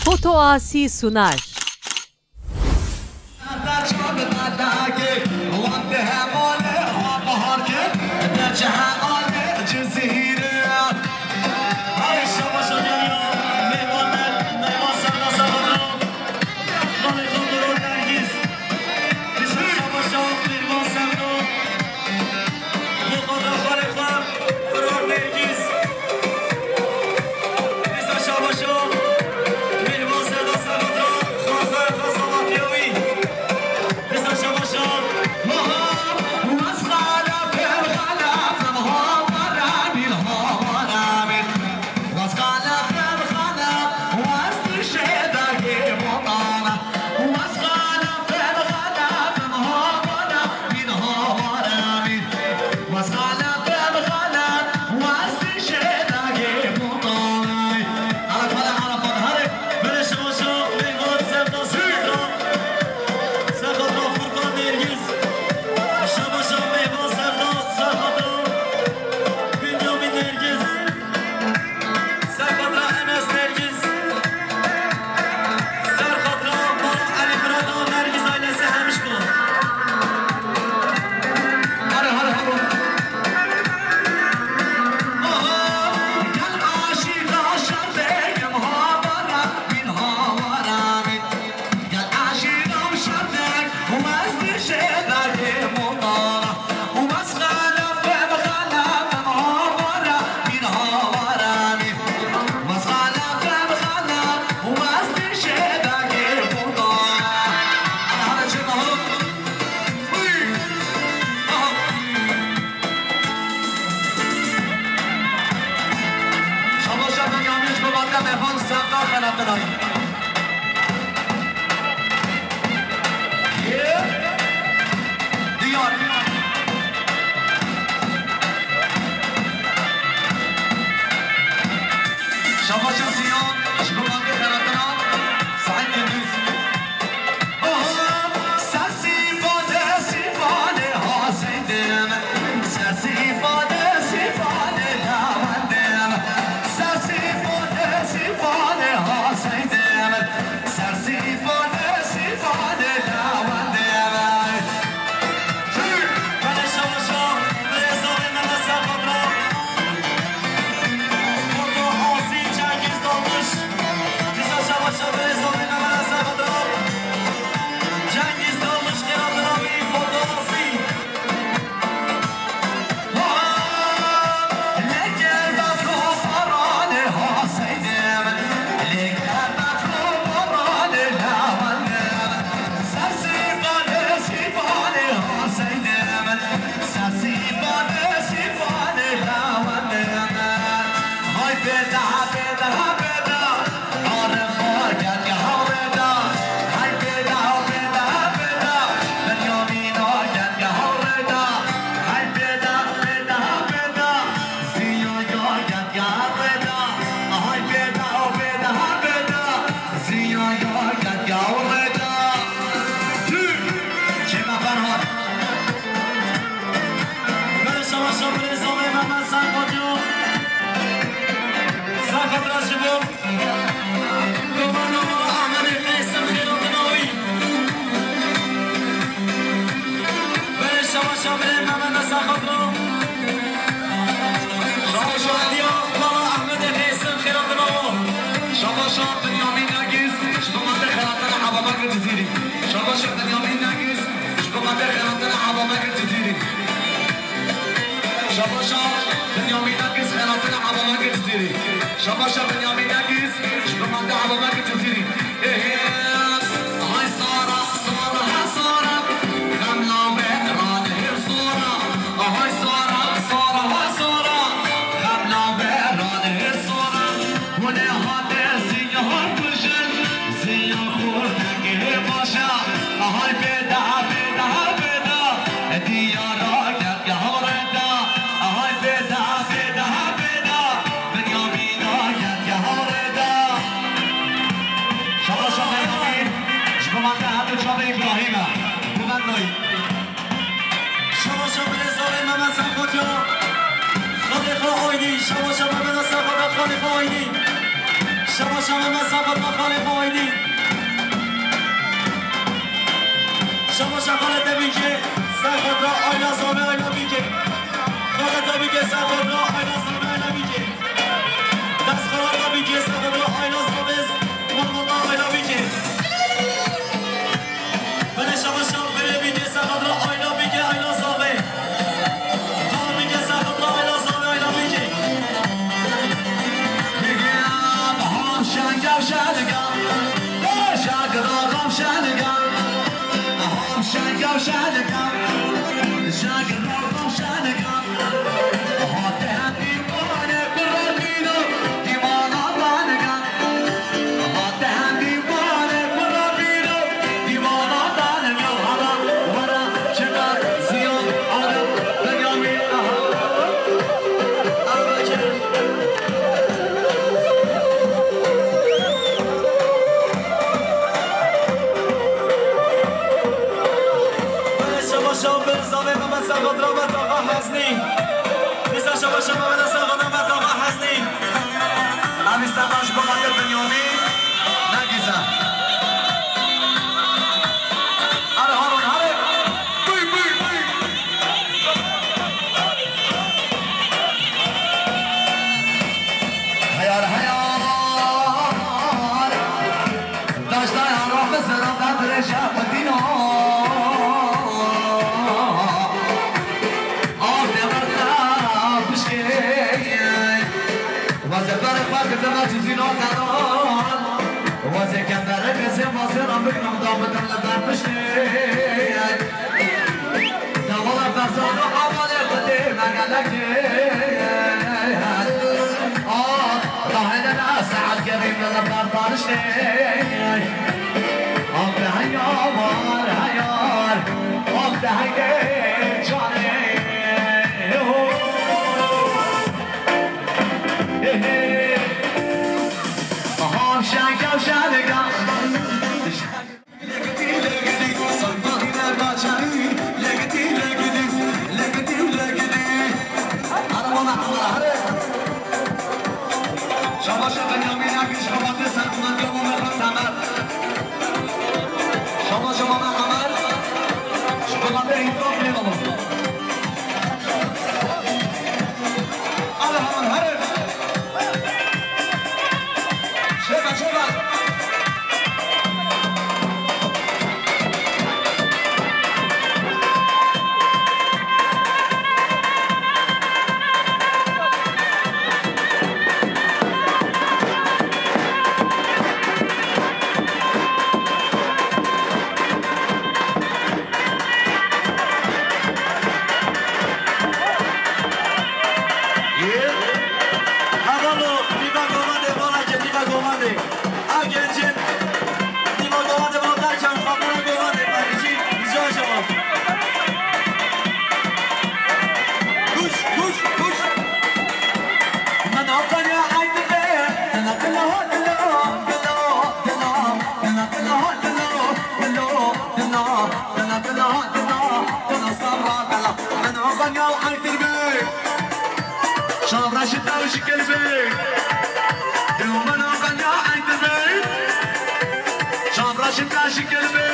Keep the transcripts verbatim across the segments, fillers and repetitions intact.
Foto Asî sunar. Ser xatira Enes Nergiz. Ser xatira Baran Elî Mirada Nergiz ailesi Hemişko. Hadi, hadi, hadi. Aha, gel aşîqa şerdek, em havara, min havara, min. Gel aşîqa şerdek, wez dişê dagê mutara. Diyar. Şabaşa Siyan, ji bo mangê xeratina, Saîd Gündüz. Oho, sesî bade sî bade ha Seydim. Sesî bade sî bade lewendin. Sesî bade sî bade ha Seydim. Ser sîfane, sîfane lewendê me. Belê şabaşa, belê zavê me me ser xatira. Foto Asî Cengiz Dalmış. Dîsa şabaşa, belê zavê me me ser xatira. Cengiz Dalmış, xêratina wî, Foto Asî. Belê şabaşa, belê zavê me me ser xatira. Ser xatira ji bo Govana Mala Ehmedê Qeysim, xêratina wî. Belê şabaşa, belê me me me ser xatira. Şabaşa Mala Ehmedê Qeysim, xêratina wî. Şabaşa Binyamîn Nergîz, ji bo me te xêratina Eba Bekir Cizîrî. Şabaşa Binyamîn Nergîz, ji bo me te xêratina Eba Bekir Cizîrî. Şabaşa Binyamîn Nergîz, xêratina Eba Bekir Cizîrî. Şabaşa Binyamîn Nergîz, ji bo me te Eba Bekir Cizîrî. Ê, ê, hay sara, sara, ha sara, xem nabe, ranihêr sora. Hay sara, sara, ha sara, xem nabe, ranihêr sora. Hûn ê hate zinyar kujin, zinya xwe dengê baş e. Ahay bêda, bêda, bêda, diyara gel gel rêda. Ahay bêda, bêda, bêda, Binyamîna gel gel rêda. Şabaşa Binyamîn, ji bo me te hemû çavê Îbrahîm e. Bi me nayî. Şabaşa birêzanê me me ser xwe diya. Xalê xwe aynî, şabaşa me me ser xwe da xalê xwe aynî. Şabaşa me, me ser xetra xalê xwe Aydîn. Şabaşa xalê te bîkê, ser xetra Ayla Zavê, Ayla bîkê. Xalê te bîkê, ser xetra Ayla Zavê, Ayla bîkê. Dest xetra te bîkê, ser xetra Ayla Zavê, Mehmeta Ayla bîkê. Belê şabaşa belê bîkê, ser xetra Ayla bîkê, Ayla Zavê. Xal bîkê, ser xetra Ayla Zavê, Ayla bîkê. Belê şabaşa ber zavê me, me ser xetra me taxa heznî. Dîsa şabaşa me, me ser xetra me taxa heznî. Navî ser baş bo xatir Binyamîn. Ne güzel. Hadi Harun, hadi. Bıy, bıy, bıy. Heyar, heyar. Taşta yara mesela ben direşe Medina. Ah, ne berda pişke. Wazê berê xwe kir dema tu zî nateran. Wazê kembere kesê wazê ra bigrim da bidim li ber piştê. Dewala ferzana hevalê xwe tê me gelekê. Ah, rahêne ne saet gerî me li ber daniştê. Ah, de heyar, heyar. Ah, de heyde canê. Şabaşa Benyamin Akış, Şabaşa Serkan Temer. Şabaşa Mame Emer. Şabaşa Hindon Lebanon. Hadi hemen, hadi. Şöyle, şöyle. Hevalo, dîva govendê, vala ke dîva govendê. A gencên dîva govendê, vala derken xwendina govendê, mercî, rica şema. Kuş, kuş, kuş. Min Antalya aynı be. Dila, dila, dila, dila, dila, dila, dila, dila, dila, dila, dila, dila, dila, dila, sabra, dila. Min Antalya aynı be. Şavra şita şikil be. Dewmana qanya aytbe. Şavra şita şikil be.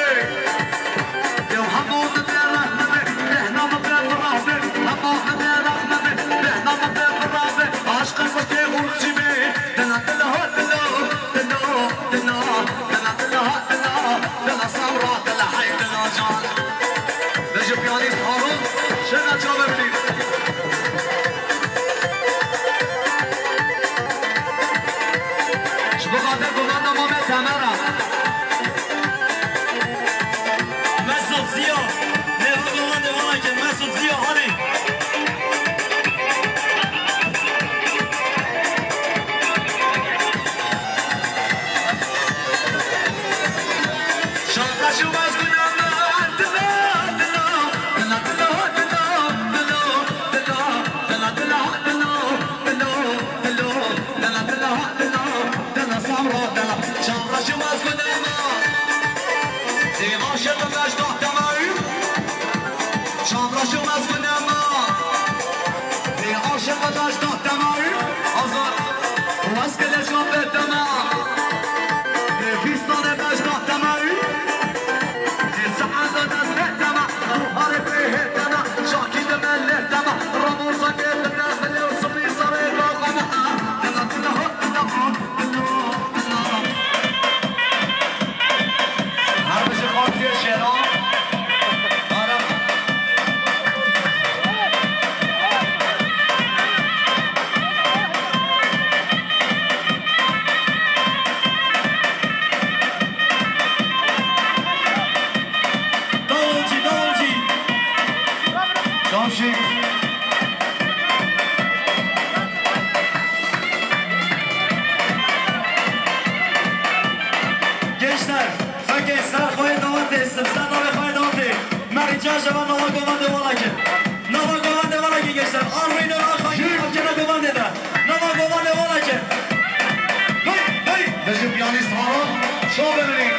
Dew hemo te rehme be. Behna me be rahme. Hemo te rehme be. Behna me be rahme. Aşkın kuşte urçi be. Dila dila dila. Dila dila. Dila dila dila. Dila sabra dila hay dila can. Recep Yanis Harun, şena çaverlî. Ji bo xatir govenda Mame Temera. Mesut Ziya, nêva govendê wana ke Mesut Ziya, hadi. Şamra şo mezgûne ma. Ê aşiq daş da temar. Azar. Wes kele şan be temar. Fekê ser xweyê dawetê, ser navê xweyê dawetê. Me îcaze ve nava govendê wala kir. Nava govendê wala kir gençler. Armî de ve xakî navkena govendê de. Nava govendê wala kir. Hey, hey. Bizim piyanist Harun, şov verin.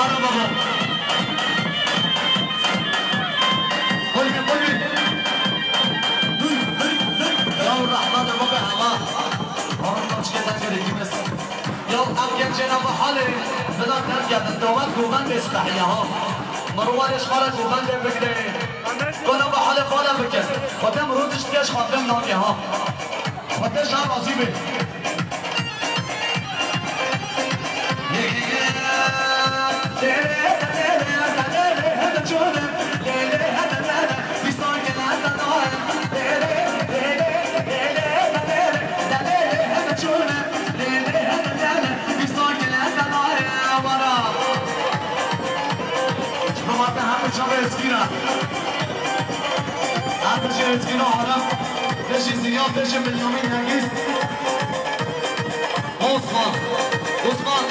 Ara baba. Qulbî, qulbî. Duy, duy, duy. Ya Rahman, baba, Allah. Harun, çike de kere, kime Ya ev gencê nava halê bila derkevin, dewet govendê stehiya ha. Mirwarê ji xwe re govendê bigre. Ku nava halê xwe re bikin. Xwedê mirov tiştke ji xwe kêm nake ha. Xwedê ji hev razî be. Her beşê Rizkîno Arif, beşê Ziya, beşê Binyamin Nergîs. Osman, Osman.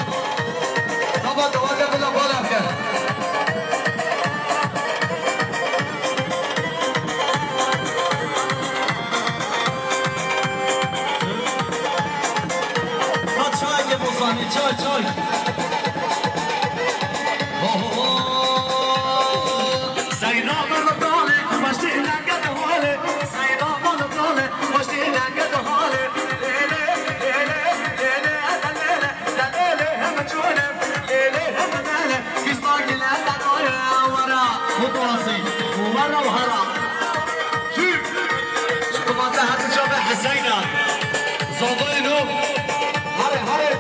Baba, dawate bila bala ke. Ha, çay ke bozanî, çay, çay. Ho, ho, ho. Seyda bala dale, baştî lenge de hale. Seyda bala dale, baştî lenge de hale. Lê, lê, lê, lê, lê, lê, lê, lê. Delê hem çûne, lê hem dele, pîsta gile danoye wera. Mutwasî, wera û hera. Çi? Ji kumata hati çape Heseyna. Zodayê no. Hare, hare.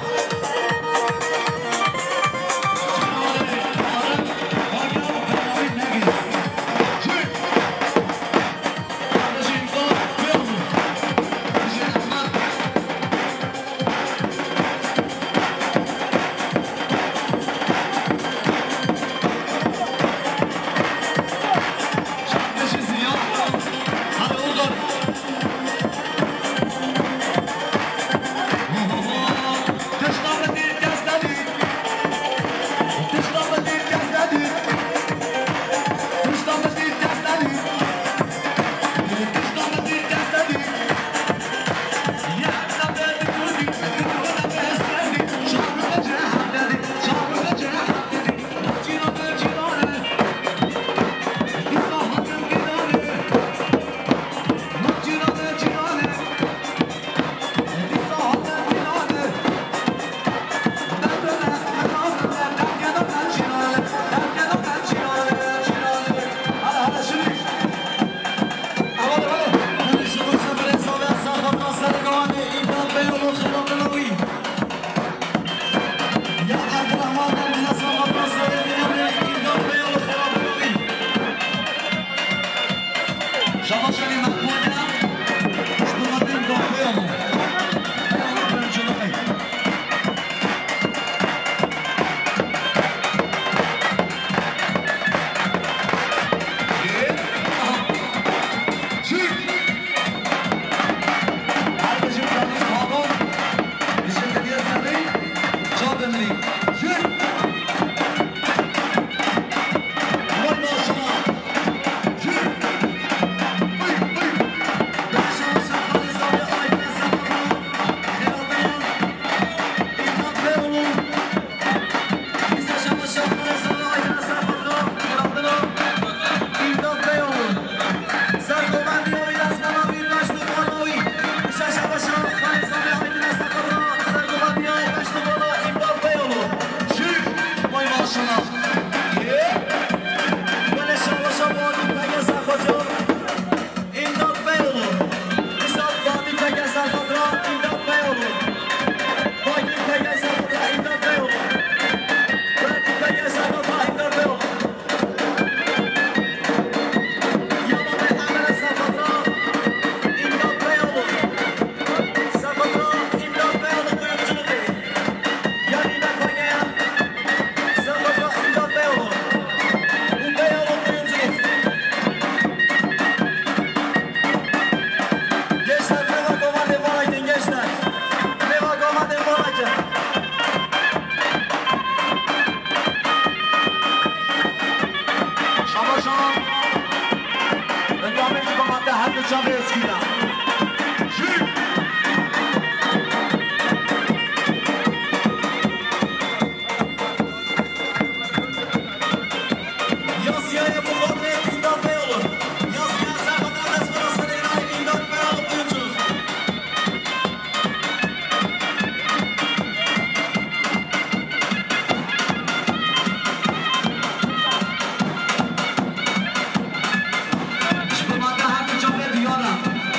Gençler, nêva komandê Valaydin, gençler. Nêva komandê Valaydin. Şabaşan. Benjamin ji komandê her du çavê Eskîna. Jû. Yazıya bu kadar imdat bey olur. Yazıya sen kadar desmana senin imdat bey olur, buyurunuz. Ji bo me de her du çavê diyar e.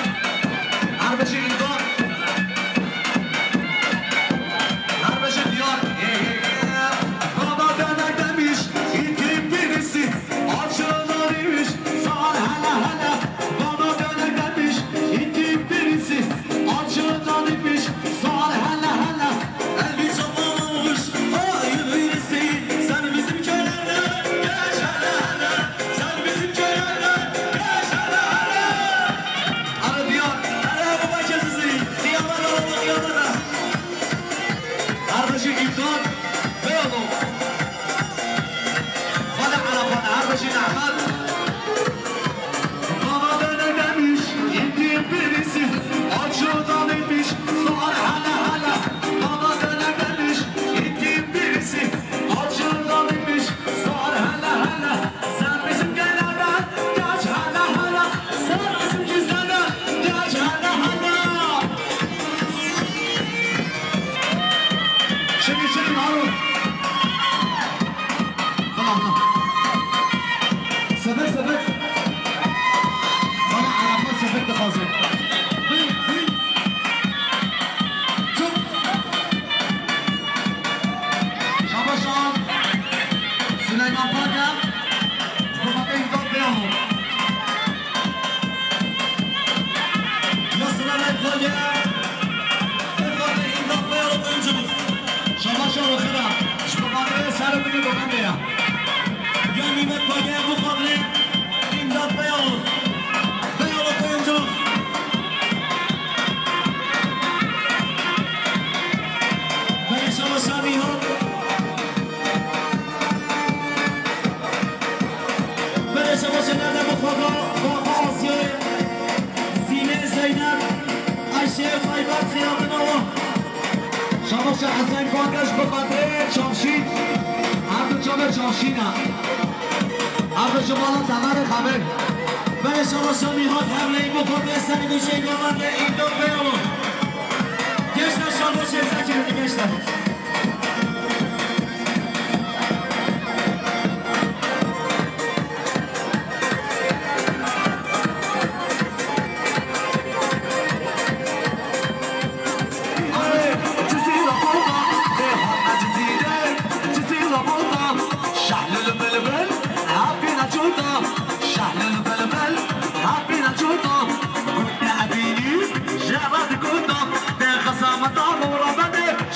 Şabaşa Lale Mustafa, Mustafa Asya, Zîne Zeynep, Ayşe Xayber, Xiyabin Awa. Şabaşa Hesen Bangeş, bi Bedrê Çavşîn. Her du çavê Çavşîn e. Her du ji mala Temerê Xemê. Belê şabaşa Nîhat Hevleyî, Mustafa Serî, Gülşen Galan de İmdat Beyalı. Gençler şabaşa Zekirin gençler.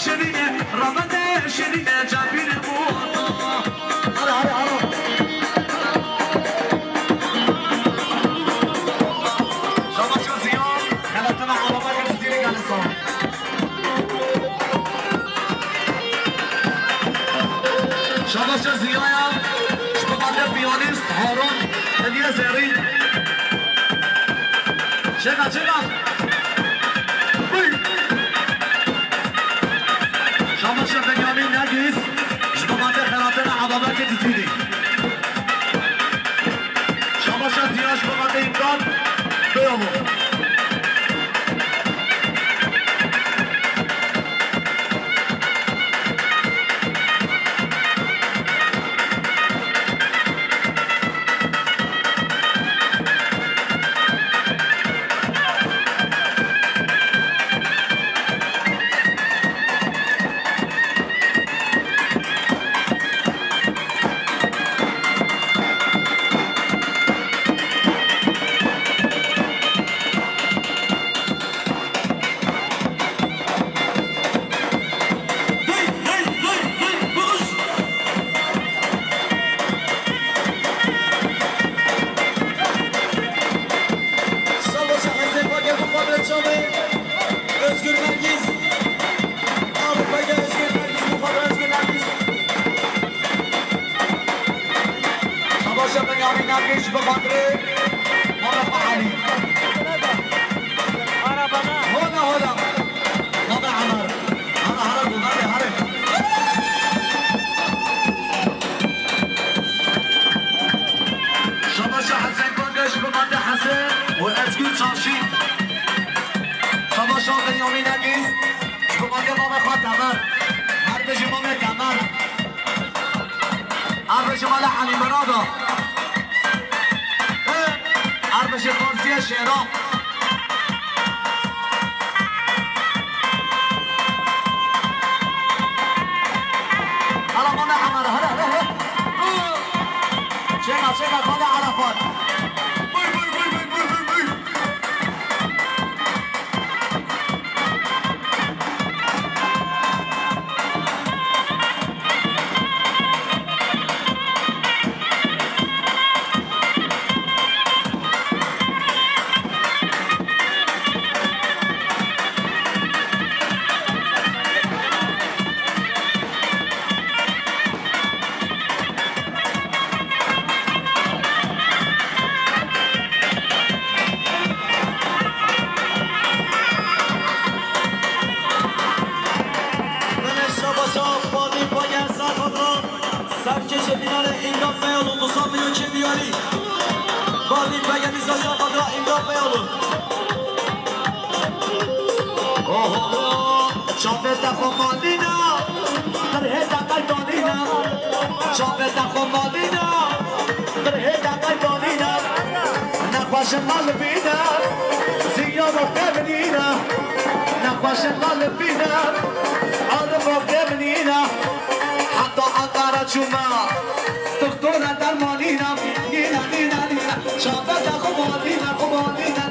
Şirîne, ramene, şirîne, cepîne, muwata. Hadi, hadi, hadi. Şabaşa Ziya, xelatına alama gel, zîrî gel, sağ ol. Şabaşa Ziyaya, ji bo xatir piyanîst Harun, hediye zerî. Çeka, çeka. Buyur. Şabaşa Benyamin Nergis, ji bo xatir xelatena Ababekê Dizîdê. Şabaşa Ziya ji bo xatir Îmdat Beyalı. Sağ ol, Hesên Baker, bu kadar çaldı. Özgür Nergis. Abi Baker, Özgür Nergis, bu kadar Özgür Nergis. Şabaşa Benyamin Nergis, bu kadar. Muhammed Alî. Hola, hola. Baba Amar. Hadi, hadi, hadi, hadi. Şabaşa Hesen Kangaş, Bimande Hesen û Ezgür Çavşî. Şabaşa Benyamin Nergis, Bimande Mame Xat Temer. Her bijî Mame Temer. Her bijî Mala Elî Mirada. Her bijî Farsiye Şêra. Hala Mame Emre, hele, hele, hele. Çêka, çêka, Xalê Arafat. Buyur, buyur, buyur. Belê şabaşa Badî Bager Serfadra, serkêşê bînanê Îmdat Beyoğlu, Musa Mîno Kîmyarî. Badî Bager Mîza Serfadra, Îmdat Beyoğlu. Oho, çavê te xwe malîna, qirhê te qeydanîna. Çavê te xwe malîna, qirhê te qeydanîna. Nexweşin mal bîne, ziya bafte minîne. Nexweşin mal bîne, arif bafte minîne. Heta Ankara çûme, doktora dermanîne. Nîne, nîne, nîne. Çavê te xwe malîne, xwe malîne.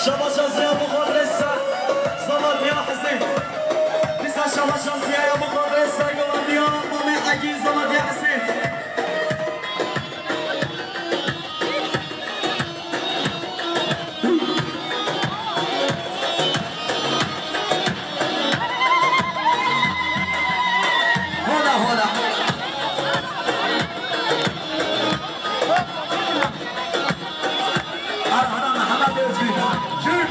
Şaba şaziya bu kadre ser, zavadiya Hüseyin. Bize şaba şaziya ya bu kadre ser, govadiya Mame Agi, zavadiya Hüseyin. Hola, hola. Ara, ara, Mehmet Özgür. Çık.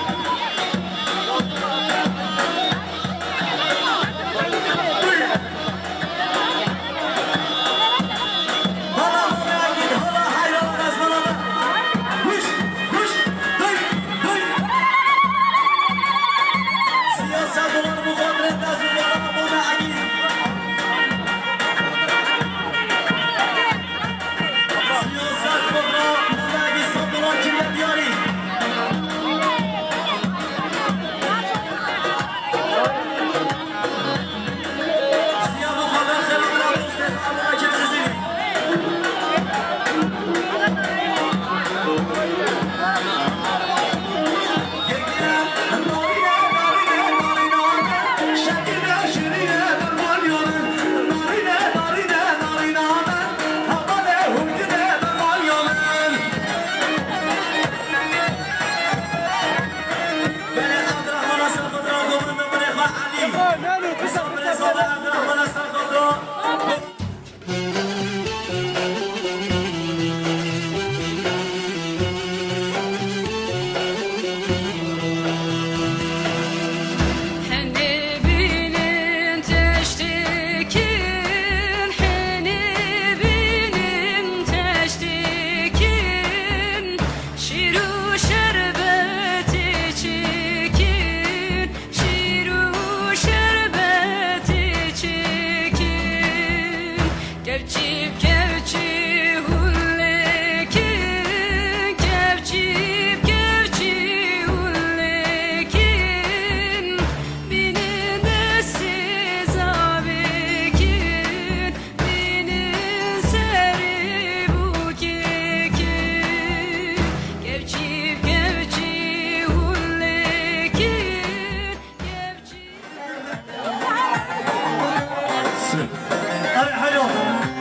Henê bînin teştêkin, henê bînin teştêkin, şîr û şerbetê çêkin, şîr û şerbetê çêkin. Hadi, hadi oğlum.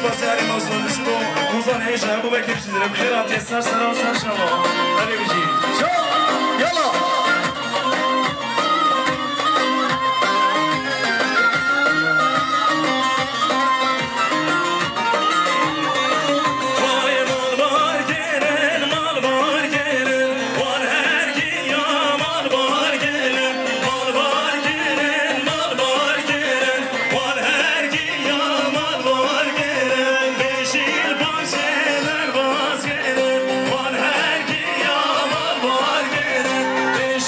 Serê mazlum, şibo, Ozan Hêja, Ebu Bekir Çizire, bi xêr hatiye ser sera û ser şeva. Hadi bijî. Şo, yala. Vay malbar gelin, malbar gelin, wan her giya malbar gelin, malbar gelin, malbar gelin. Wan her giya malbar gelin, bêjî li baş gelin, baz gelin. Wan her giya malbar gelin, bêjî